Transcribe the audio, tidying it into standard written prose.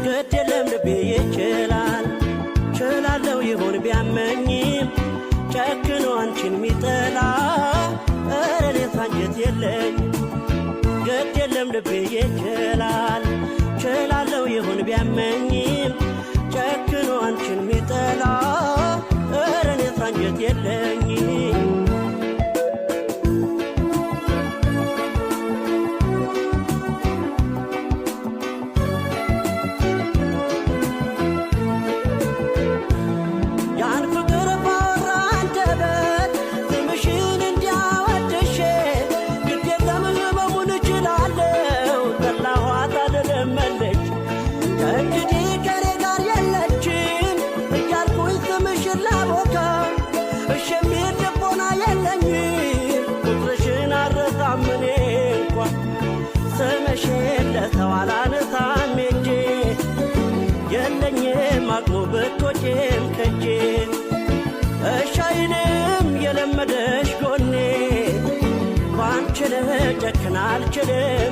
ግድ የለም ልቤ ይችላል። ችላለው ይሆን ቢያመኝም ጨክኖ አንቺን ሚጠላ፣ ኧረ እኔስ አንጀት የለኝም። ግድ የለም ልቤ ይችላል። ችላለው ይሁን ቢያመኝም ጨክኖ አንቺን ሚጠላ፣ ኧረ እኔስ አንጀት የለኝም። ያን ፍቅር ባወራ አንደበት ስምሽን እንዲያወድሼ፣ ግድ የለም ህመሙን እችላለሁ። ጠላኋት አልልም መልሼ፣ ከእንግዲህ ከኔ ጋር የለችም እያልኩኝ ስምሽን ላቦካ፣ እሽ የሚል ልቦና የለኝም። ፍቅርሽን አልረሳም እኔ እንኳ፣ ስምሽን ለሰው አላነሳም ሄጄ። የለኝም አቅሙ ብትወጪም ከጄ፣ እሺ አይልም የለመደሽ ጎኔ። ባንቺ ልጨክን አልችልም።